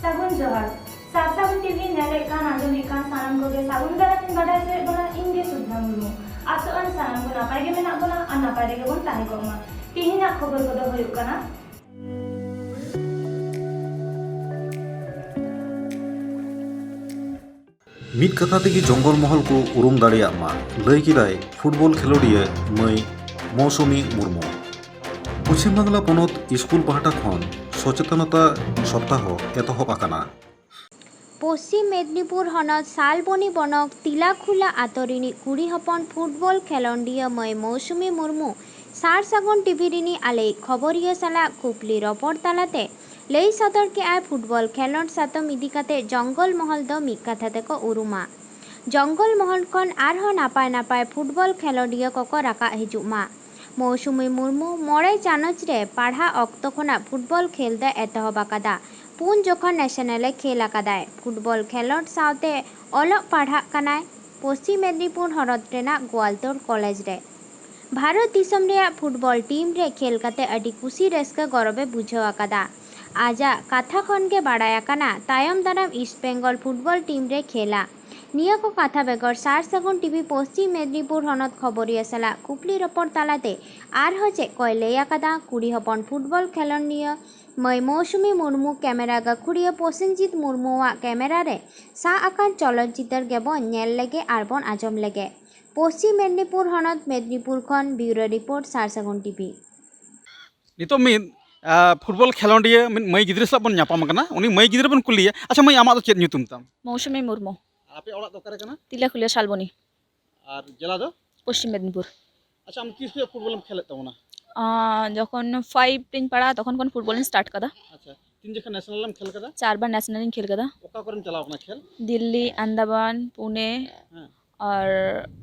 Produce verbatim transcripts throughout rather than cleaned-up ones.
ᱥᱟᱹᱜᱩᱱ ᱡᱚᱦᱟᱨ᱾ ᱥᱟᱨ ᱥᱟᱹᱜᱩᱱ ᱴᱤᱵᱷᱤ ᱧᱮᱞᱮᱫ ᱠᱟᱱ, ᱟᱸᱡᱚᱢᱮᱫ ᱠᱟᱱ ᱥᱟᱱᱟᱢ ᱠᱚᱜᱮ ᱥᱟᱹᱜᱩᱱ ᱫᱟᱨᱟᱢ ᱤᱧ ᱵᱟᱰᱟᱭ ᱦᱚᱪᱚᱭᱮᱫ ᱵᱚᱱᱟ, ᱤᱧ ᱜᱮ ᱥᱩᱫᱷᱟ ᱢᱩᱨᱢᱩ᱾ ᱟᱥᱚᱜ ᱟᱹᱧ ᱥᱟᱱᱟᱢ ᱠᱚ ᱱᱟᱯᱟᱭ ᱜᱮ ᱢᱮᱱᱟᱜ ᱵᱚᱱᱟ ᱟᱨ ᱱᱟᱯᱟᱭ ᱨᱮᱜᱮ ᱵᱚᱱ ᱛᱟᱦᱮᱸ ᱠᱚᱜ ᱢᱟ᱾ ᱛᱤᱦᱤᱧᱟᱜ ᱠᱷᱚᱵᱚᱨ ᱠᱚᱫᱚ ᱦᱩᱭᱩᱜ ᱠᱟᱱᱟ᱾ ᱢᱤᱫ ᱠᱟᱛᱷᱟ ᱛᱮᱜᱮ ᱡᱚᱝᱜᱚᱞ ᱢᱚᱦᱚᱞ ᱠᱚ ᱩᱨᱩᱢ ᱫᱟᱲᱮᱭᱟᱜ ᱢᱟ, ᱞᱟᱹᱭ ᱠᱮᱫᱟᱭ ᱯᱷᱩᱴᱵᱚᱞ ᱠᱷᱮᱞᱳᱰᱤᱭᱟᱹ ᱢᱟᱹᱭ ᱢᱳᱣᱥᱩᱢᱤ ᱢᱩᱨᱢᱩ᱾ ᱯᱚᱪᱷᱤᱢ ᱵᱟᱝᱞᱟ ᱯᱚᱱᱚᱛ ᱥᱠᱩᱞ ᱯᱟᱦᱴᱟ ᱠᱷᱚᱱ ᱥᱚᱪᱮᱛᱚᱱᱚᱛᱟ ᱥᱚᱯᱛᱟᱦᱚ ᱮᱛᱚᱦᱚᱵ ᱟᱠᱟᱱᱟ᱾ ᱯᱚᱥᱪᱤᱢ ᱢᱮᱫᱽᱱᱤᱯᱩᱨ ᱦᱚᱱᱚᱛ ᱥᱟᱞᱵᱚᱱᱤ ᱵᱚᱱᱚᱠ ᱛᱤᱞᱟᱠᱷᱩᱞᱟ ᱟᱛᱳ ᱨᱤᱱᱤᱡ ᱠᱩᱲᱤ ᱦᱚᱯᱚᱱ ᱯᱷᱩᱴᱵᱚᱞ ᱠᱷᱮᱞᱚᱱᱰᱤᱭᱟᱹ ᱢᱟᱹᱭ ᱢᱳᱣᱥᱩᱢᱤ ᱢᱩᱨᱢᱩ ᱥᱟᱨ ᱥᱟᱹᱜᱩᱱ ᱴᱤᱵᱷᱤ ᱨᱤᱱᱤᱡ ᱟᱞᱮᱭᱤᱡ ᱠᱷᱚᱵᱚᱨᱤᱭᱟᱹ ᱥᱟᱞᱟᱜ ᱠᱩᱠᱞᱤ ᱨᱚᱯᱚᱲ ᱛᱟᱞᱟᱛᱮ ᱞᱟᱹᱭ ᱥᱚᱫᱚᱨ ᱠᱮᱫᱼᱟᱭ ᱯᱷᱩᱴᱵᱚᱞ ᱠᱷᱮᱞᱚᱸᱰ ᱥᱟᱛᱚᱢ ᱤᱫᱤ ᱠᱟᱛᱮ ᱡᱚᱝᱜᱚᱞ ᱢᱚᱦᱚᱞ ᱫᱚ ᱢᱤᱫ ᱠᱟᱛᱷᱟ ᱛᱮᱠᱚ ᱩᱨᱩᱢᱟ᱾ ᱡᱚᱝᱜᱚᱞ ᱢᱚᱦᱚᱞ ᱠᱷᱚᱱ ᱟᱨᱦᱚᱸ ᱱᱟᱯᱟᱭ ᱱᱟᱯᱟᱭ ᱯᱷᱩᱴᱵᱚᱞ ᱠᱷᱮᱞᱚᱸᱰᱤᱭᱟᱹ ᱠᱚᱠᱚ ᱨᱟᱠᱟᱵ ᱦᱤᱡᱩᱜ ᱢᱟ᱾ ᱢᱳᱣᱥᱩᱢᱤ ᱢᱩᱨᱢᱩ ᱢᱚᱬᱮ ᱪᱟᱱᱟᱪ ᱨᱮ ᱯᱟᱲᱦᱟᱜ ᱚᱠᱛᱚ ᱠᱷᱚᱱᱟᱜ ᱯᱷᱩᱴᱵᱚᱞ ᱠᱷᱮᱞ ᱫᱚᱭ ᱮᱛᱚᱦᱚᱵ ᱟᱠᱟᱫᱟ᱾ ᱯᱩᱱ ᱡᱚᱠᱷᱚᱱ ᱱᱮᱥᱱᱟᱞ ᱮ ᱠᱷᱮᱞ ᱟᱠᱟᱫᱟᱭ᱾ ᱯᱷᱩᱴᱵᱚᱞ ᱠᱷᱮᱞᱚᱸᱰ ᱥᱟᱶᱛᱮ ᱚᱞᱚᱜ ᱯᱟᱲᱦᱟᱜ ᱠᱟᱱᱟᱭ ᱯᱚᱥᱪᱤᱢ ᱢᱮᱫᱽᱱᱤᱯᱩᱨ ᱦᱚᱱᱚᱛ ᱨᱮᱱᱟᱜ ᱜᱳᱣᱟᱞᱛᱳᱲ ᱠᱚᱞᱮᱡᱽ ᱨᱮ᱾ ᱵᱷᱟᱨᱚᱛ ᱫᱤᱥᱚᱢ ᱨᱮᱭᱟᱜ ᱯᱷᱩᱴᱵᱚᱞ ᱴᱤᱢ ᱨᱮ ᱠᱷᱮᱞ ᱠᱟᱛᱮ ᱟᱹᱰᱤ ᱠᱩᱥᱤ ᱨᱟᱹᱥᱠᱟᱹ ᱜᱚᱨᱚᱵᱽ ᱮ ᱵᱩᱡᱷᱟᱹᱣ ᱟᱠᱟᱫᱟ᱾ ᱟᱡᱟᱜ ᱠᱟᱛᱷᱟ ᱠᱷᱚᱱ ᱜᱮ ᱵᱟᱲᱟᱭ ᱟᱠᱟᱱᱟ ᱛᱟᱭᱚᱢ ᱫᱟᱨᱟᱢ ᱤᱥᱴ ᱵᱮᱝᱜᱚᱞ ᱯᱷᱩᱴᱵᱚᱞ ᱴᱤᱢ ᱨᱮ ᱠᱷᱮᱞᱟ᱾ ᱱᱤᱭᱟᱹ ᱠᱚ ᱠᱟᱛᱷᱟ ᱵᱮᱜᱚᱨ ᱥᱟᱨ ᱥᱟᱹᱜᱩᱱ ᱴᱤᱵᱷᱤ ᱯᱚᱥᱪᱤᱢ ᱢᱮᱫᱽᱱᱤᱯᱩᱨ ᱦᱚᱱᱚᱛ ᱠᱷᱚᱵᱚᱨᱤᱭᱟᱹ ᱥᱟᱞᱟᱜ ᱠᱩᱠᱞᱤ ᱨᱚᱯᱚᱲ ᱛᱟᱞᱟᱛᱮ ᱟᱨᱦᱚᱸ ᱪᱮᱫ ᱠᱚᱭ ᱞᱟᱹᱭ ᱟᱠᱟᱫᱟ ᱠᱩᱲᱤ ᱦᱚᱯᱚᱱ ᱯᱷᱩᱴᱵᱚᱞ ᱠᱷᱮᱞᱚᱸᱰᱤᱭᱟᱹ ᱢᱟᱹᱭ ᱢᱳᱣᱥᱩᱢᱤ ᱢᱩᱨᱢᱩ ᱠᱮᱢᱮᱨᱟ ᱜᱟᱹᱠᱷᱩᱲᱤᱭᱟᱹ ᱯᱨᱚᱥᱮᱱᱡᱤᱛ ᱢᱩᱨᱢᱩᱣᱟᱜ ᱠᱮᱢᱮᱨᱟ ᱨᱮ ᱥᱟᱵ ᱟᱠᱟᱱ ᱪᱚᱞᱚᱛ ᱪᱤᱛᱟᱹᱨ ᱜᱮᱵᱚᱱ ᱧᱮᱞ ᱞᱮᱜᱮ ᱟᱨ ᱵᱚᱱ ᱟᱸᱡᱚᱢ ᱞᱮᱜᱮ᱾ ᱯᱚᱥᱪᱤᱢ ᱢᱮᱫᱽᱱᱤᱯᱩᱨ ᱦᱚᱱᱚᱛ ᱢᱮᱫᱽᱱᱤᱯᱩᱨ ᱠᱷᱚᱱ ᱵᱤᱭᱩᱨᱳ ᱨᱤᱯᱳᱨᱴ ᱥᱟᱨ ᱥᱟᱹᱜᱩᱱ ᱴᱤᱵᱷᱤ᱾ ᱱᱤᱛᱚᱜ ᱢᱤᱫ ᱟᱨ, ᱯᱷᱩᱴᱵᱚᱞ ᱠᱷᱮᱞᱳᱰᱤᱭᱟᱹ ᱢᱤᱫ ᱢᱟᱹᱭ ᱜᱤᱫᱽᱨᱟᱹ ᱥᱟᱞᱟᱜ ᱵᱚᱱ ᱧᱟᱯᱟᱢ ᱠᱟᱱᱟ᱾ ᱩᱱᱤ ᱢᱟᱹᱭ ᱜᱤᱫᱽᱨᱟᱹ ᱵᱚᱱ ᱠᱩᱞᱤᱭᱮᱭᱟ, ᱟᱪᱪᱷᱟ ᱢᱟᱹᱭ, ᱟᱢᱟᱜ ᱫᱚ ᱪᱮᱫ ᱧᱩᱛᱩᱢ ᱛᱟᱢ? ᱢᱳᱣᱥᱩᱢᱤ ᱢᱩᱨᱢᱩ᱾ ᱟᱯᱮ ᱚᱲᱟᱜ ᱫᱚ ᱚᱠᱟᱨᱮ ᱠᱟᱱᱟ? ᱛᱤᱞᱟᱹᱠᱷᱩᱞᱤᱭᱟᱹ ᱥᱟᱞᱵᱚᱱᱤ᱾ ᱟᱨ ᱡᱮᱞᱟ ᱫᱚ? ᱯᱚᱥᱪᱤᱢ ᱢᱮᱫᱽᱱᱤᱯᱩᱨ᱾ ᱟᱪᱪᱷᱟ, ᱟᱢ ᱛᱤᱥ ᱠᱷᱚᱱ ᱯᱷᱩᱴᱵᱚᱞᱮᱢ ᱠᱷᱮᱞᱮᱫ ᱛᱟᱵᱚᱱᱟ? ᱟᱸ, ᱡᱚᱠᱷᱚᱱ ᱯᱷᱟᱭᱤᱵᱷ ᱨᱤᱧ ᱯᱟᱲᱦᱟᱜᱼᱟ ᱛᱚᱠᱷᱚᱱ ᱠᱷᱚᱱ ᱯᱷᱩᱴᱵᱚᱞᱤᱧ ᱥᱴᱟᱨᱴ ᱠᱟᱫᱟ᱾ ᱟᱪᱪᱷᱟ, ᱛᱤᱱ ᱡᱚᱠᱷᱚᱱ ᱱᱮᱥᱱᱟᱞ ᱮᱢ ᱠᱷᱮᱞ ᱠᱟᱫᱟ? ᱪᱟᱨ ᱵᱟᱨ ᱱᱮᱥᱱᱟᱞ ᱤᱧ ᱠᱷᱮᱞ ᱠᱟᱫᱟ᱾ ᱚᱠᱟ ᱠᱚᱨᱮᱢ ᱪᱟᱞᱟᱣ ᱠᱟᱱᱟ ᱠᱷᱮᱞ? ᱫᱤᱞᱞᱤ, ᱟᱱᱫᱟᱢᱟᱱ, ᱯᱩᱱᱮ ᱦᱮᱸ᱾ ᱟᱨ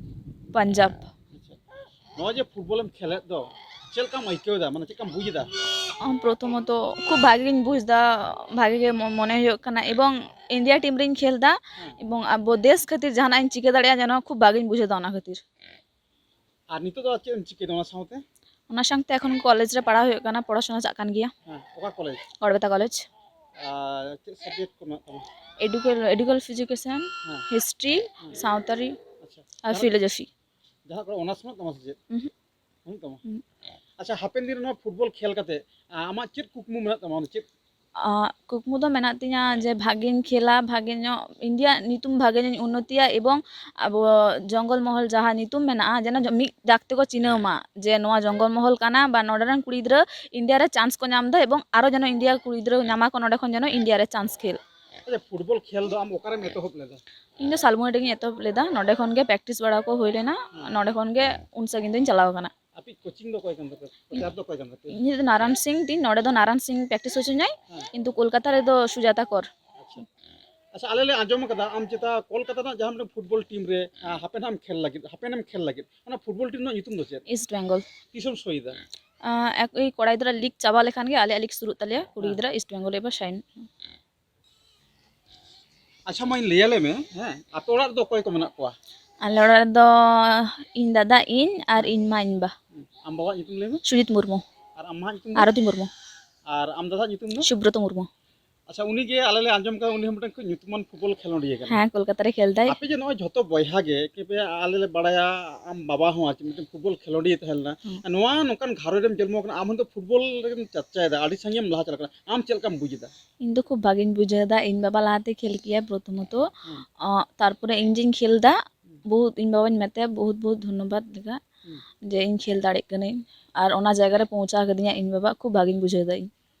ᱯᱟᱧᱡᱟᱵᱽ᱾ ᱟᱪᱪᱷᱟ, ᱱᱚᱜᱼᱚᱭ ᱡᱮ ᱯᱷᱩᱴᱵᱚᱞᱮᱢ ᱠᱷᱮᱞᱮᱫ ᱫᱚ, ᱪᱮᱫ ᱞᱮᱠᱟᱢ ᱟᱹᱭᱠᱟᱹᱣ ᱮᱫᱟ, ᱢᱟᱱᱮ ᱪᱮᱫ ᱞᱮᱠᱟᱢ ᱵᱩᱡ ᱮᱫᱟ? ᱟᱢ ᱯᱨᱚᱛᱷᱚᱢᱚᱛᱚ ᱠᱷᱩᱵ ᱵᱷᱟᱜᱮ ᱜᱤᱧ ᱵᱩᱡ ᱮᱫᱟ, ᱵᱷᱟᱜᱮ ᱜᱮ ᱢᱚ- ᱢᱚᱱᱮ ᱦᱩᱭᱩᱜ ᱠᱟᱱᱟ, ᱮᱵᱚᱝ ᱤᱱᱰᱤᱭᱟ ᱴᱤᱢ ᱨᱤᱧ ᱠᱷᱮᱞ ᱮᱫᱟ, ᱦᱮᱸ᱾ ᱮᱵᱚᱝ ᱟᱵᱚ ᱫᱮᱥ ᱠᱷᱟᱹᱛᱤᱨ ᱡᱟᱦᱟᱱᱟᱜ ᱤᱧ ᱪᱤᱠᱟᱹ ᱫᱟᱲᱮᱭᱟᱜᱼᱟ ᱡᱮᱱᱚ ᱠᱷᱩᱵ ᱵᱷᱟᱜᱮᱧ ᱵᱩᱡᱷᱟᱹᱣ ᱮᱫᱟ ᱚᱱᱟ ᱠᱷᱟᱹᱛᱤᱨ᱾ ᱟᱨ ᱱᱤᱛᱚᱜ ᱫᱚ ᱪᱮᱫ ᱮᱢ ᱪᱤᱠᱟᱹᱭᱮᱫᱟ ᱚᱱᱟ ᱥᱟᱶᱛᱮ? ᱚᱱᱟ ᱥᱟᱶᱛᱮ ᱮᱠᱷᱚᱱ ᱠᱚᱞᱮᱡᱽ ᱨᱮ ᱯᱟᱲᱦᱟᱣ ᱦᱩᱭᱩᱜ ᱠᱟᱱᱟ, ᱯᱚᱲᱟᱥᱩᱱᱟ ᱪᱟᱜ ᱠᱟᱱ ᱜᱮᱭᱟ᱾ ᱦᱮᱸ, ᱚᱠᱟ ᱠᱚᱞᱮᱡᱽ? ᱜᱚᱲᱵᱮᱛᱟ ᱠᱚᱞᱮᱡᱽ᱾ ᱟᱨ ᱪᱮᱫ ᱥᱟᱵᱡᱮᱠᱴ ᱠᱚ ᱢᱮᱱᱟᱜ ᱛᱟᱢᱟ? ᱮᱰᱩᱠᱮᱞ ᱮᱰᱩᱠᱮᱞ ᱮᱡᱩᱠᱮᱥᱚᱱ, ᱦᱮᱸ᱾ ᱦᱤᱥᱴᱨᱤ, ᱦᱮᱸ᱾ ᱥᱟᱶᱛᱟᱨᱤ ᱟᱪᱪᱷᱟ᱾ ᱟᱨ ᱡᱟᱦᱟᱸ ᱯᱷᱤᱞᱳᱡᱚᱯᱷᱤ᱾ ᱡᱟᱦᱟᱸ ᱠᱚᱨᱮ ᱚᱱᱟᱨᱥ ᱢᱮᱱᱟᱜ ᱛᱟᱢᱟ ᱥᱮ ᱪᱮᱫ? ᱩᱦᱩᱸ᱾ ᱵᱟᱹᱱᱩᱜ ᱛᱟᱢᱟ? ᱩᱦᱩᱸ᱾ ᱟᱪᱪᱷᱟ, ᱦᱟᱯᱮᱱ ᱫᱤᱱ ᱨᱮ ᱱᱚᱣᱟ ᱯᱷᱩᱴᱵᱚᱞ ᱠᱷᱮᱞ ᱠᱟᱛᱮ, ᱟ-, ᱟᱢᱟᱜ ᱪᱮᱫ ᱠᱩᱠᱢᱩ ᱢᱮᱱᱟᱜ ᱛᱟᱢᱟ? ᱚᱱᱟ ᱪᱮᱫ? ᱟ, ᱠᱩᱠᱢᱩ ᱫᱚ ᱢᱮᱱᱟᱜ ᱛᱤᱧᱟᱹ ᱡᱮ ᱵᱷᱟᱜᱮᱧ ᱠᱷᱮᱞᱟ, ᱵᱷᱟᱜᱮ ᱧᱚᱜ ᱤᱱᱰᱤᱭᱟ ᱧᱩᱛᱩᱢ ᱵᱷᱟᱜᱮ ᱧᱚᱜ ᱤᱧ ᱩᱱᱱᱚᱛᱤᱭᱟ ᱮᱵᱚᱝ ᱟᱵᱚ ᱡᱚᱝᱜᱚᱞ ᱢᱚᱦᱚᱞ ᱡᱟᱦᱟᱸ ᱧᱩᱛᱩᱢ ᱢᱮᱱᱟᱜᱼᱟ, ᱡᱮᱱᱚ ᱢᱤᱫ ᱰᱟᱠ ᱛᱮᱠᱚ ᱪᱤᱱᱦᱟᱹᱣ ᱢᱟ ᱡᱮ ᱱᱚᱣᱟ ᱡᱚᱝᱜᱚᱞ ᱢᱚᱦᱚᱞ ᱠᱟᱱᱟ ᱵᱟ ᱱᱚᱰᱮ ᱨᱮᱱ ᱠᱩᱲᱤ ᱜᱤᱫᱽᱨᱟᱹ ᱤᱱᱰᱤᱭᱟ ᱨᱮ ᱪᱟᱱᱥ ᱠᱚ ᱧᱟᱢ ᱮᱫᱟ ᱮᱵᱚᱝ ᱟᱨᱚ ᱡᱮᱱᱚ ᱤᱱᱰᱤᱭᱟ ᱠᱩᱲᱤ ᱜᱤᱫᱽᱨᱟᱹ ᱧᱟᱢᱟ ᱠᱚ ᱱᱚᱰᱮ ᱠᱷᱚᱱ ᱡᱮᱱᱚ ᱤᱱᱰᱤᱭᱟ ᱨᱮ ᱪᱟᱱᱥ ᱠᱷᱮᱞ᱾ ᱟᱪᱪᱷᱟ, ᱯᱷᱩᱴᱵᱚᱞ ᱠᱷᱮᱞ ᱫᱚ ᱟᱢ ᱚᱠᱟᱨᱮᱢ ᱮᱛᱚᱦᱚᱵ ᱞᱮᱫᱟ? ᱤᱧ ᱫᱚ ᱥᱟᱞᱢᱩᱱᱤ ᱨᱮᱜᱤᱧ ᱮᱛᱚᱦᱚᱵ ᱞᱮᱫᱟ᱾ ᱱᱚᱰᱮ ᱠᱷᱚᱱ ᱜᱮ ᱯᱨᱮᱠᱴᱤᱥ ᱵᱟᱲᱟ ᱠᱚ ᱦᱩᱭ ᱞᱮᱱᱟ᱾ ᱦᱮᱸ᱾ ᱱᱚᱰᱮ ᱠᱷᱚᱱ ᱜᱮ ᱩᱱ ᱥᱟᱺᱜᱤᱧ ᱫᱚᱧ ᱪᱟᱞᱟᱣ ᱟᱠᱟᱱᱟ᱾ ᱟᱯᱮᱭᱤᱡ ᱠᱳᱪᱤᱝ ᱫᱚ ᱚᱠᱚᱭ ᱠᱟᱱ ᱛᱟᱯᱮᱭᱟ? ᱠᱳᱪᱟᱨ ᱫᱚ ᱚᱠᱚᱭ ᱠᱟᱱ ᱛᱟᱯᱮᱭᱟ? ᱤᱧ ᱫᱚ ᱱᱟᱨᱟᱱ ᱥᱤᱝ ᱛᱤᱧ, ᱱᱚᱰᱮ ᱫᱚ ᱱᱟᱨᱟᱱ ᱥᱤᱝ ᱯᱨᱮᱠᱴᱤᱥ ᱦᱚᱪᱚᱧᱟᱭ, ᱦᱮᱸ᱾ ᱠᱤᱱᱛᱩ ᱠᱳᱞᱠᱟᱛᱟ ᱨᱮᱫᱚ ᱥᱩᱡᱟᱛᱟ ᱠᱚᱨ᱾ ᱟᱪᱪᱷᱟ᱾ ᱟᱪᱪᱷᱟ, ᱟᱞᱮ ᱞᱮ ᱟᱸᱡᱚᱢ ᱟᱠᱟᱫᱟ ᱟᱢ ᱪᱮᱛᱟ ᱠᱳᱞᱠᱟᱛᱟ ᱨᱮᱱᱟᱜ ᱡᱟᱦᱟᱸ ᱢᱤᱫᱴᱟᱝ ᱯᱷᱩᱴᱵᱚᱞ ᱴᱤᱢ ᱨᱮ, ᱟ, ᱦᱟᱯᱮᱱ ᱦᱟᱸᱜ ᱮᱢ ᱠᱷᱮᱞ ᱞᱟᱹᱜᱤᱫ, ᱦᱟᱯᱮᱱ ᱮᱢ ᱠᱷᱮᱞ ᱞᱟᱹᱜᱤᱫ, ᱚᱱᱟ ᱯᱷᱩᱴᱵᱚᱞ ᱴᱤᱢ ᱨᱮᱱᱟᱜ ᱧᱩᱛᱩᱢ ᱫᱚ ᱪᱮᱫ? ᱤᱥᱴ ᱵᱮᱝᱜᱚᱞ᱾ ᱛᱤᱥᱮᱢ ᱥᱳᱭ ᱫᱟ? ᱟ, ᱮᱠ-, ᱳᱭ ᱠᱚᱲᱟ ᱜᱤᱫᱽᱨᱟᱹ ᱞᱤᱜᱽ ᱪᱟᱵᱟ ᱞᱮᱠᱷᱟᱱ ᱜᱮ ᱟᱞᱮᱭᱟᱜ ᱞᱤᱜᱽ ᱥᱩᱨᱩᱜ ᱛᱟᱞᱮᱭᱟ, ᱠᱩᱲᱤ ᱦᱮᱸ᱾ ᱜᱤᱫᱽᱨᱟᱹ ᱤᱥᱴ ᱵᱮᱝᱜᱚᱞ ᱮᱵᱟᱨ ᱥᱟᱭᱤᱱ᱾ ᱟᱪᱪᱷᱟ, ᱢᱟᱧ ᱞᱟᱹᱭᱟᱞᱮ ᱢᱮ, ᱦᱮᱸ, ᱟᱯᱮ ᱚᱲᱟᱜ ᱨᱮᱫᱚ ᱚᱠᱚᱭ ᱠᱚ ᱢᱮᱱᱟᱜ ᱠᱚᱣᱟ? ᱟᱞᱮ ᱚᱲᱟᱜ ᱨᱮᱫᱚ ᱤᱧ ᱫᱟᱫᱟ, ᱤᱧ ᱟᱨ ᱤᱧ ᱢᱟ, ᱤᱧ ᱵᱟ᱾ ᱟᱢ ᱵᱟᱵᱟᱣᱟᱜ ᱧᱩᱛᱩᱢ ᱞᱟᱹᱭ ᱢᱮ᱾ ᱥᱩᱡᱤᱛ ᱢᱩᱨᱢᱩ᱾ ᱟᱨ ᱟᱢ ᱢᱟᱣᱟᱜ ᱧᱩᱛᱩᱢ ᱫᱚ? ᱟᱨᱚᱛᱤ ᱢᱩᱨᱢᱩ᱾ ᱟᱨ ᱟᱢ ᱫᱟᱫᱟᱣᱟᱜ ᱧᱩᱛᱩᱢ ᱫᱚ? ᱥᱩᱵᱨᱚᱛᱚ ᱢᱩᱨᱢᱩ᱾ ᱟᱪᱪᱷᱟ, ᱩᱱᱤ ᱜᱮ ᱟᱞᱮ ᱞᱮ ᱟᱸᱡᱚᱢ ᱠᱟᱫᱟ, ᱩᱱᱤ ᱦᱚᱸ ᱢᱤᱫᱴᱟᱝ ᱠᱷᱩᱵ ᱧᱩᱛᱩᱢᱟᱱ ᱯᱷᱩᱴᱵᱚᱞ ᱠᱷᱮᱞᱳᱰᱤᱭᱟᱹ ᱠᱟᱱᱟ᱾ ᱦᱮᱸ, ᱠᱳᱞᱠᱟᱛᱟ ᱨᱮ ᱠᱷᱮᱞ ᱫᱟᱭ᱾ ᱟᱯᱮ ᱡᱮ ᱱᱚᱜᱼᱚᱭ ᱡᱷᱚᱛᱚ ᱵᱚᱭᱦᱟ ᱜᱮ, ᱠᱤ ᱯᱮ, ᱟᱞᱮ ᱞᱮ ᱵᱟᱲᱟᱭᱟ ᱟᱢ ᱵᱟᱵᱟ ᱦᱚᱸ ᱟᱨ ᱪᱮᱫ ᱢᱤᱫᱴᱟᱝ ᱯᱷᱩᱴᱵᱚᱞ ᱠᱷᱮᱞᱳᱰᱤᱭᱟᱹ ᱛᱟᱦᱮᱸ ᱞᱮᱱᱟ, ᱦᱩᱸ᱾ ᱱᱚᱣᱟ ᱱᱚᱝᱠᱟᱱ ᱜᱷᱟᱨᱚᱸᱡᱽ ᱨᱮᱢ ᱡᱚᱱᱢᱚ ᱠᱟᱱᱟ, ᱟᱢ ᱦᱚᱸ ᱛᱚ ᱯᱷᱩᱴᱵᱚᱞ ᱨᱮᱜᱮᱢ ᱪᱟᱨᱪᱟᱭᱮᱫᱟ, ᱟᱹᱰᱤ ᱥᱟᱺᱜᱤᱧ ᱮᱢ ᱞᱟᱦᱟ ᱪᱟᱞᱟᱜ ᱠᱟᱱᱟ, ᱟᱢ ᱪᱮᱫ ᱞᱮᱠᱟᱢ ᱵᱩᱡᱽ ᱮᱫᱟ? ᱤᱧ ᱫᱚ ᱠᱷᱩᱵ ᱵᱷᱟᱜᱤᱧ ᱵᱩᱡᱷᱟᱹᱣ ᱮᱫᱟ᱾ ᱤᱧ ᱵᱟᱵᱟ ᱞᱟᱦᱟᱛᱮ ᱠᱷᱮᱞ ᱠᱮᱭᱟ ᱯᱨᱚᱛᱷᱚᱢᱚᱛᱚ, ᱦᱩᱸ᱾ ᱟᱸ, ᱛᱟᱨᱯᱚᱨᱮ ᱤᱧ ᱡᱮᱧ ᱠᱷᱮᱞ ᱮᱫᱟ, ᱦᱩᱸ᱾ ᱵᱚᱦᱩᱛ ᱤᱧ ᱵᱟᱵᱟᱧ ᱢᱮᱛᱟᱭᱟ, ᱵᱚᱦᱩᱛ ᱵᱚᱦᱩᱛ ᱫᱷᱚᱱᱱᱚᱵᱟᱫ ᱞᱮᱠᱟ, ᱦᱩᱸ᱾ ᱡᱮ ᱤᱧ ᱠᱷᱮᱞ ᱫᱟᱲᱮᱜ ᱠᱟᱹᱱᱟᱹᱧ ᱟᱨ ᱚᱱᱟ ᱡᱟᱭᱜᱟ ᱨᱮ ᱯᱳᱣᱪᱷᱟᱣ ᱠᱟᱫᱤᱧᱟ ᱤᱧ ᱵᱟᱵᱟ, ᱠᱷᱩᱵ ᱵᱷᱟᱜᱤᱧ ᱵᱩᱡᱷᱟᱹᱣ ᱮᱫᱟ ᱤᱧ᱾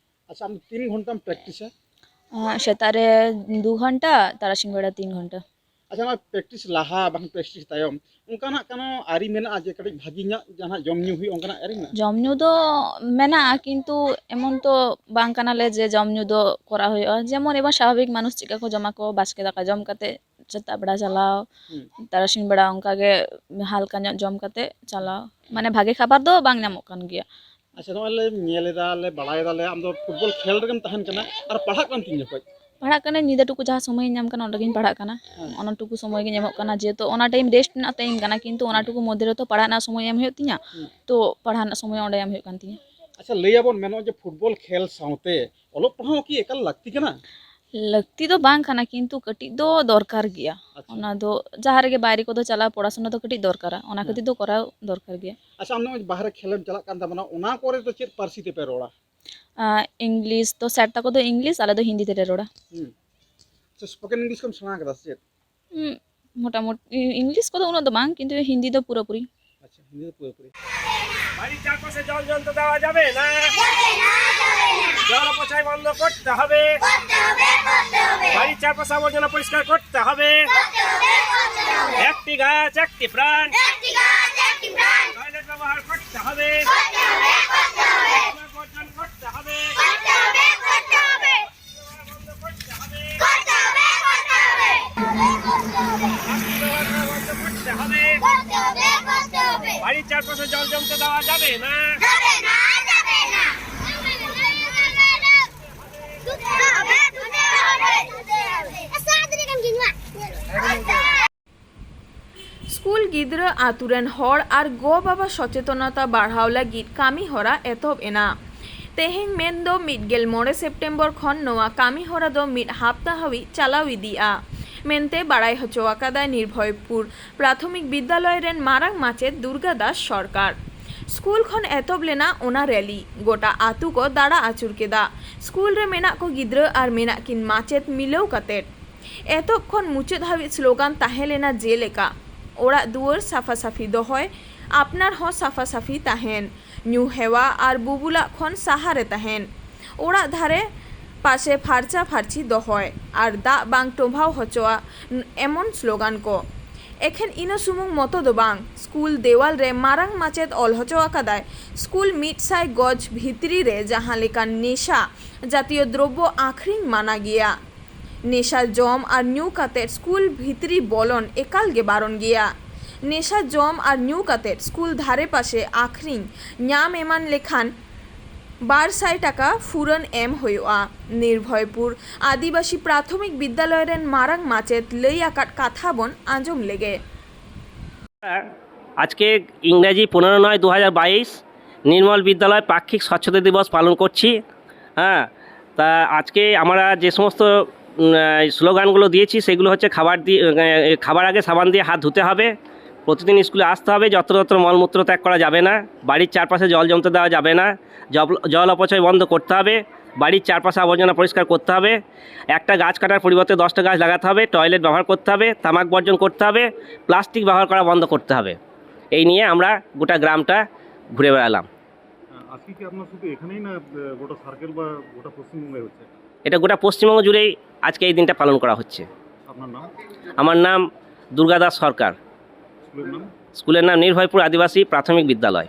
ᱟᱪᱪᱷᱟ, ᱟᱢ ᱛᱤᱱ ᱜᱷᱚᱱᱴᱟᱢ ᱯᱨᱮᱠᱴᱤᱥᱟ? ᱟᱸ, ᱥᱮᱛᱟᱜ ᱨᱮ ᱫᱩ ᱜᱷᱚᱱᱴᱟ, ᱛᱟᱨᱟᱥᱤᱧ ᱵᱮᱲᱟ ᱛᱤᱱ ᱜᱷᱚᱱᱴᱟ᱾ ᱟᱪᱪᱷᱟ, ᱱᱚᱣᱟ ᱯᱨᱮᱠᱴᱤᱥ ᱞᱟᱦᱟ ᱵᱟᱝ ᱯᱨᱮᱠᱴᱤᱥ ᱛᱟᱭᱚᱢ ᱚᱱᱠᱟᱱᱟᱜ ᱠᱳᱱᱳ ᱟᱹᱨᱤ ᱢᱮᱱᱟᱜᱼᱟ ᱡᱮ ᱠᱟᱹᱴᱤᱡ ᱵᱷᱟᱹᱜᱤ ᱧᱚᱜ ᱡᱟᱦᱟᱱᱟᱜ ᱡᱚᱢ ᱧᱩ ᱦᱩᱭᱩᱜᱼᱟ, ᱚᱱᱠᱟᱱᱟᱜ ᱟᱹᱨᱤ ᱢᱮᱱᱟᱜᱼᱟ? ᱡᱚᱢ ᱧᱩ ᱫᱚ ᱢᱮᱱᱟᱜᱼᱟ, ᱠᱤᱱᱛᱩ ᱮᱢᱚᱱ ᱛᱚ ᱵᱟᱝ ᱠᱟᱱᱟᱞᱮ ᱡᱮ ᱡᱚᱢ ᱧᱩ ᱫᱚ ᱠᱚᱨᱟᱣ ᱦᱩᱭᱩᱜᱼᱟ᱾ ᱡᱮᱢᱚᱱ ᱮᱵᱚᱝ ᱥᱟᱵᱷᱟᱵᱤᱠ ᱢᱟᱱᱩᱥ ᱪᱮᱫᱠᱟ ᱠᱚ ᱡᱚᱢᱟ ᱠᱚ, ᱵᱟᱥᱠᱮ ᱫᱟᱠᱟ ᱡᱚᱢ ᱠᱟᱛᱮ ᱥᱮᱛᱟᱜ ᱵᱮᱲᱟ ᱪᱟᱞᱟᱣ, ᱦᱩᱸ᱾ ᱛᱟᱨᱟᱥᱤᱧ ᱵᱮᱲᱟ ᱚᱱᱠᱟ ᱜᱮ ᱦᱟᱞᱠᱟ ᱧᱚᱜ ᱡᱚᱢ ᱠᱟᱛᱮ ᱪᱟᱞᱟᱣ᱾ ᱢᱟᱱᱮ ᱵᱷᱟᱜᱮ ᱠᱷᱟᱵᱟᱨ ᱫᱚ ᱵᱟᱝ ᱧᱟᱢᱚᱜ ᱠᱟᱱ ᱜᱮᱭᱟ᱾ ᱟᱪᱪᱷᱟ, ᱱᱚᱜᱼᱚᱭ ᱞᱮ ᱧᱮᱞ ᱮᱫᱟ, ᱞᱮ ᱵᱟᱲᱟᱭ ᱮᱫᱟ ᱞᱮ, ᱟᱢ ᱫᱚ ᱯᱷᱩᱴᱵᱚᱞ ᱠᱷᱮᱞ ᱨᱮᱜᱮᱢ ᱛᱟᱦᱮᱱ ᱠᱟᱱᱟ, ᱟᱨ ᱯᱟᱲᱦᱟᱜ ᱠᱟᱱᱟᱢ ᱛᱤᱱ ᱡᱚᱠᱷᱚᱡ? ᱯᱟᱲᱦᱟᱜ ᱠᱟᱹᱱᱟᱹᱧ, ᱧᱤᱫᱟᱹ ᱴᱩᱠᱩ ᱡᱟᱦᱟᱸ ᱥᱚᱢᱚᱭᱤᱧ ᱧᱟᱢ ᱠᱟᱱᱟ, ᱚᱸᱰᱮ ᱜᱤᱧ ᱯᱟᱲᱦᱟᱜ ᱠᱟᱱᱟ᱾ ᱦᱮᱸ᱾ ᱚᱱᱟ ᱴᱩᱠᱩ ᱥᱚᱢᱚᱭ ᱜᱤᱧ ᱮᱢᱚᱜ ᱠᱟᱱᱟ, ᱡᱮᱦᱮᱛᱩ ᱚᱱᱟ ᱴᱟᱭᱤᱢ ᱨᱮᱥᱴ ᱨᱮᱱᱟᱜ ᱴᱟᱭᱤᱢ ᱠᱟᱱᱟ, ᱠᱤᱱᱛᱩ ᱚᱱᱟ ᱦᱮᱸ᱾ ᱴᱩᱠᱩ ᱢᱚᱫᱽᱫᱷᱮ ᱨᱮᱛᱚ ᱯᱟᱲᱦᱟᱜ ᱨᱮᱱᱟᱜ ᱥᱚᱢᱚᱭ ᱮᱢ ᱦᱩᱭᱩᱜ ᱛᱤᱧᱟ᱾ ᱦᱮᱸ᱾ ᱛᱚ ᱯᱟᱲᱦᱟᱜ ᱨᱮᱱᱟᱜ ᱥᱚᱢᱚᱭ ᱚᱸᱰᱮ ᱮᱢ ᱦᱩᱭᱩᱜ ᱠᱟᱱ ᱛᱤᱧᱟ᱾ ᱟᱪᱪᱷᱟ, ᱞᱟᱹᱭ ᱟᱵᱚᱱ ᱢᱮ, ᱱᱚᱜᱼᱚᱭ ᱡᱮ ᱯᱷᱩᱴᱵᱚᱞ ᱠᱷᱮᱞ ᱥᱟᱶᱛᱮ ᱚᱞᱚᱜ ᱯᱟᱲᱦᱟᱣ ᱠᱤ ᱮᱠᱟᱞ ᱞᱟᱹᱠᱛᱤ ᱠᱟᱱᱟ? ᱞᱟᱹᱠᱛᱤ ᱫᱚ ᱵᱟᱝ ᱠᱟᱱᱟ, ᱠᱤᱱᱛᱩ ᱠᱟᱹᱴᱤᱡ ᱫᱚ ᱫᱚᱨᱠᱟᱨ ᱜᱮᱭᱟ᱾ ᱟᱪᱪᱷᱟ᱾ ᱚᱱᱟ ᱫᱚ ᱡᱟᱦᱟᱸ ᱨᱮᱜᱮ ᱵᱟᱭᱨᱮ ᱠᱚᱫᱚ ᱪᱟᱞᱟᱣ ᱯᱚᱲᱟᱥᱩᱱᱟ ᱫᱚ ᱠᱟᱹᱴᱤᱡ ᱫᱚᱨᱠᱟᱨᱟ, ᱚᱱᱟ ᱦᱮᱸ᱾ ᱠᱷᱟᱹᱛᱤᱨ ᱫᱚ ᱠᱚᱨᱟᱣ ᱫᱚᱨᱠᱟᱨ ᱜᱮᱭᱟ᱾ ᱟᱪᱪᱷᱟ, ᱟᱢ ᱱᱚᱜᱼᱚᱭ ᱵᱟᱦᱨᱮ ᱠᱷᱮᱞᱮᱢ ᱪᱟᱞᱟᱜ ᱠᱟᱱ ᱛᱟᱵᱚᱱᱟ, ᱚᱱᱟ ᱠᱚᱨᱮ ᱫᱚ ᱪᱮᱫ ᱯᱟᱹᱨᱥᱤ ᱛᱮᱯᱮ ᱨᱚᱲᱟ? ᱟᱸ, English ᱫᱚ ᱥᱮᱨ ᱛᱟᱠᱚ ᱫᱚ English, ᱟᱞᱮ ᱫᱚ ᱦᱤᱱᱫᱤ ᱛᱮᱞᱮ ᱨᱚᱲᱟ᱾ ᱦᱩᱸ᱾ ᱟᱪᱪᱷᱟ, spoken English ᱠᱚᱢ ᱥᱮᱬᱟ ᱠᱟᱫᱟ ᱥᱮ ᱪᱮᱫ? ᱦᱩᱸ, ᱢᱚᱴᱟᱢᱩᱴᱤ ᱤ-, English ᱠᱚᱫᱚ ᱩᱱᱟᱹᱜ ᱫᱚ ᱵᱟᱝ, ᱠᱤᱱᱛᱩ ᱦᱤᱱᱫᱤ ᱫᱚ ᱯᱩᱨᱟᱹᱯᱩᱨᱤ᱾ আচ্ছা, হিন্দিতে পুরোপুরি। বাড়ির চারপাশে জল জমতে দেওয়া যাবে না। যাবে না, যাবে না। জল অপচয় বন্ধ করতে হবে। করতে হবে, করতে হবে। বাড়ির চারপাশে আবর্জনা পরিষ্কার করতে হবে। করতে হবে, করতে হবে। একটি গাছ, একটি প্রাণ। একটি গাছ, একটি প্রাণ। টয়লেট ব্যবহার করতে হবে। করতে হবে, করতে হবে। আবর্জনা বর্জন করতে হবে। করতে হবে, করতে হবে। করতে হবে, করতে হবে। প্লাস্টিক ব্যবহার করা বন্ধ করতে হবে। করতে হবে, করতে হবে। বাড়ির চারপাশে জল জমতে দেওয়া যাবে না। যাবে না, যাবে না। ধুতে হবে, ধুতে হবে, ধুতে হবে। School ᱜᱤᱫᱽᱨᱟᱹ, ᱟᱛᱳ ᱨᱮᱱ ᱦᱚᱲ ᱟᱨ ᱜᱚ ᱵᱟᱵᱟ ᱥᱚᱪᱮᱛᱚᱱᱚᱛᱟ ᱵᱟᱲᱦᱟᱣ ᱞᱟᱹᱜᱤᱫ ᱠᱟᱹᱢᱤ ᱦᱚᱨᱟ ᱮᱛᱚᱦᱚᱵ ᱮᱱᱟ᱾ ᱛᱮᱦᱮᱧ ᱢᱮᱱᱫᱚ ᱢᱤᱫ ᱜᱮᱞ ᱢᱚᱬᱮ ᱥᱮᱯᱴᱮᱢᱵᱚᱨ ᱠᱷᱚᱱ ᱱᱚᱣᱟ ᱠᱟᱹᱢᱤ ᱦᱚᱨᱟ ᱫᱚ ᱢᱤᱫ ᱦᱟᱯᱛᱟ ᱦᱟᱹᱵᱤᱡ ᱪᱟᱞᱟᱣ ᱤᱫᱤᱜᱼᱟ ᱢᱮᱱᱛᱮ ᱵᱟᱲᱟᱭ ᱦᱚᱪᱚ ᱟᱠᱟᱫᱟᱭ ᱱᱤᱨᱵᱷᱚᱭᱯᱩᱨ ᱯᱨᱟᱛᱷᱚᱢᱤᱠ ᱵᱤᱫᱽᱫᱟᱞᱚᱭ ᱨᱮᱱ ᱢᱟᱨᱟᱝ ᱢᱟᱪᱮᱛ ᱫᱩᱨᱜᱟ ᱫᱟᱥ ᱥᱚᱨᱠᱟᱨ᱾ ᱥᱠᱩᱞ ᱠᱷᱚᱱ ᱮᱛᱚᱦᱚᱵ ᱞᱮᱱᱟ ᱚᱱᱟ ᱨᱮᱞᱤ, ᱜᱚᱴᱟ ᱟᱛᱳ ᱠᱚ ᱫᱟᱬᱟ ᱟᱹᱪᱩᱨ ᱠᱮᱫᱟ᱾ ᱥᱠᱩᱞ ᱨᱮ ᱢᱮᱱᱟᱜ ᱠᱚ ᱜᱤᱫᱽᱨᱟᱹ ᱟᱨ ᱢᱮᱱᱟᱜ ᱠᱤᱱ ᱢᱟᱪᱮᱛ ᱢᱤᱞᱟᱹᱣ ᱠᱟᱛᱮᱫ᱾ ᱮᱛᱚᱦᱚᱵ ᱠᱷᱚᱱ ᱢᱩᱪᱟᱹᱫ ᱦᱟᱹᱵᱤᱡ ᱥᱞᱳᱜᱟᱱ ᱛᱟᱦᱮᱸ ᱞᱮᱱᱟ ᱡᱮᱞᱮᱠᱟ, ᱚᱲᱟᱜ ᱫᱩᱣᱟᱹᱨ ᱥᱟᱯᱷᱟ ᱥᱟᱯᱷᱤ ᱫᱚᱦᱚᱭ, ᱟᱯᱱᱟᱨ ᱦᱚᱸ ᱥᱟᱯᱷᱟ ᱥᱟᱯᱷᱤ ᱛᱟᱦᱮᱱ, ᱧᱩ ᱦᱮᱣᱟ ᱟᱨ ᱵᱩᱵᱩᱞᱟᱜ ᱠᱷᱚᱱ ᱥᱟᱦᱟ ᱨᱮ ᱛᱟᱦᱮᱱ, ᱚᱲᱟᱜ ᱫᱷᱟᱨᱮ ᱯᱟᱥᱮ ᱯᱷᱟᱨᱪᱟ ᱯᱷᱟᱨᱪᱤ ᱫᱚᱦᱚᱭ ᱟᱨ ᱫᱟᱜ ᱵᱟᱝ ᱴᱚᱢᱵᱷᱟᱣ ᱦᱚᱪᱚᱣᱟᱜ, ᱮᱢᱚᱱ ᱥᱞᱳᱜᱟᱱ ᱠᱚ᱾ ᱮᱠᱷᱮᱱ ᱤᱱᱟᱹ ᱥᱩᱢᱩᱝ ᱢᱚᱛᱚ ᱫᱚ ᱵᱟᱝ, ᱥᱠᱩᱞ ᱫᱮᱣᱟᱞ ᱨᱮ ᱢᱟᱨᱟᱝ ᱢᱟᱪᱮᱛ ᱚᱞ ᱦᱚᱪᱚ ᱟᱠᱟᱫᱟᱭ, ᱥᱠᱩᱞ ᱢᱤᱫ ᱥᱟᱭ ᱜᱚᱡ ᱵᱷᱤᱛᱨᱤ ᱨᱮ ᱡᱟᱦᱟᱸ ᱞᱮᱠᱟᱱ ᱱᱮᱥᱟ ᱡᱟᱛᱤᱭᱚ ᱫᱨᱚᱵᱽᱵᱚ ᱟᱹᱠᱷᱨᱤᱧ ᱢᱟᱱᱟ ᱜᱮᱭᱟ᱾ ᱱᱮᱥᱟ ᱡᱚᱢ ᱟᱨ ᱧᱩ ᱠᱟᱛᱮ ᱥᱠᱩᱞ ᱵᱷᱤᱛᱨᱤ ᱵᱚᱞᱚᱱ ᱮᱠᱟᱞ ᱜᱮ ᱵᱟᱨᱚᱱ ᱜᱮᱭᱟ᱾ ᱱᱮᱥᱟ ᱡᱚᱢ ᱟᱨ ᱧᱩ ᱠᱟᱛᱮ ᱥᱠᱩᱞ ᱫᱷᱟᱨᱮ ᱯᱟᱥᱮ ᱟᱹᱠᱷᱨᱤᱧ ᱧᱟᱢ ᱮᱢᱟᱱ ᱞᱮᱠᱷᱟᱱ ᱵᱟᱨ ᱥᱟᱭ ᱴᱟᱠᱟ ᱯᱷᱩᱨᱟᱹᱱ ᱮᱢ ᱦᱩᱭᱩᱜᱼᱟ᱾ ᱱᱤᱨᱵᱷᱚᱭᱯᱩᱨ ᱟᱹᱫᱤᱵᱟᱹᱥᱤ ᱯᱨᱟᱛᱷᱚᱢᱤᱠ ᱵᱤᱫᱽᱫᱟᱞᱚᱭ ᱨᱮᱱ ᱢᱟᱨᱟᱝ ᱢᱟᱪᱮᱛ ᱞᱟᱹᱭ ᱟᱠᱟᱫ ᱠᱟᱛᱷᱟ ᱵᱚᱱ ᱟᱸᱡᱚᱢ ᱞᱮᱜᱮ᱾ আজকে ইংরেজি পনেরো নয় দু হাজার বাইশ নির্মল বিদ্যালয় পাক্ষিক স্বচ্ছতা দিবস পালন করছি। হ্যাঁ, তা আজকে আমরা যে সমস্ত উম, আহ, স্লোগানগুলো দিয়েছি, সেগুলো হচ্ছে খাবার দিয়ে, আহ, খাবার আগে সাবান দিয়ে হাত ধুতে হবে, প্রতিদিন স্কুলে আসতে হবে, যত্রতত্র মলমূত্র ত্যাগ করা যাবে না, বাড়ির চারপাশে জল জমতে দেওয়া যাবে না, জল জল অপচয় বন্ধ করতে হবে, বাড়ির চারপাশে আবর্জনা পরিষ্কার করতে হবে, একটা গাছ কাটার পরিবর্তে দশটা গাছ লাগাতে হবে, টয়লেট ব্যবহার করতে হবে, তামাক বর্জন করতে হবে, প্লাস্টিক ব্যবহার করা বন্ধ করতে হবে। এই নিয়ে আমরা গোটা গ্রামটা ঘুরে বেড়ালাম। আজকে কি আপনার শুধু এখানেই না, আহ, গোটা সার্কেল বা গোটা পশ্চিমবঙ্গে হচ্ছে? এটা গোটা পশ্চিমবঙ্গ জুড়েই আজকে এই দিনটা পালন করা হচ্ছে। আপনার নাম? আমার নাম দুর্গাদাস সরকার। স্কুলের নাম? স্কুলের নাম নির্ভয়পুর আদিবাসী প্রাথমিক বিদ্যালয়।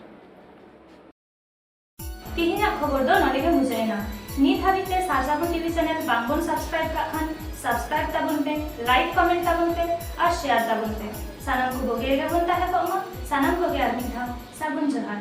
ᱛᱮᱦᱮᱧᱟᱜ ᱠᱷᱚᱵᱚᱨ ᱫᱚ ᱱᱚᱰᱮ ᱜᱮ ᱢᱩᱪᱟᱹᱫ ᱮᱱᱟ᱾ ᱱᱤᱛ ᱦᱟᱹᱵᱤᱡ ᱛᱮ ᱥᱟᱨᱡᱟᱵᱚᱱ ᱴᱤᱵᱷᱤ ᱪᱮᱱᱮᱞ ᱵᱟᱝᱵᱚᱱ ᱥᱟᱵᱥᱠᱨᱟᱭᱤᱵ ᱠᱟᱜ ᱠᱷᱟᱱ ᱥᱟᱵᱥᱠᱨᱟᱭᱤᱵ ᱛᱟᱵᱚᱱ ᱯᱮ, ᱞᱟᱭᱤᱠ ᱠᱚᱢᱮᱱᱴ ᱛᱟᱵᱚᱱ ᱯᱮ ᱟᱨ ᱥᱮᱭᱟᱨ ᱛᱟᱵᱚᱱ ᱯᱮ᱾ ᱥᱟᱱᱟᱢ ᱠᱚ ᱵᱩᱜᱤ ᱨᱮᱜᱮ ᱵᱚᱱ ᱛᱟᱦᱮᱸ ᱠᱚᱜ ᱢᱟ᱾ ᱥᱟᱱᱟᱢ ᱠᱚᱜᱮ ᱟᱨ ᱢᱤᱫ ᱫᱷᱟᱣ ᱥᱟᱹᱜᱩᱱ ᱡᱚᱦᱟᱨ᱾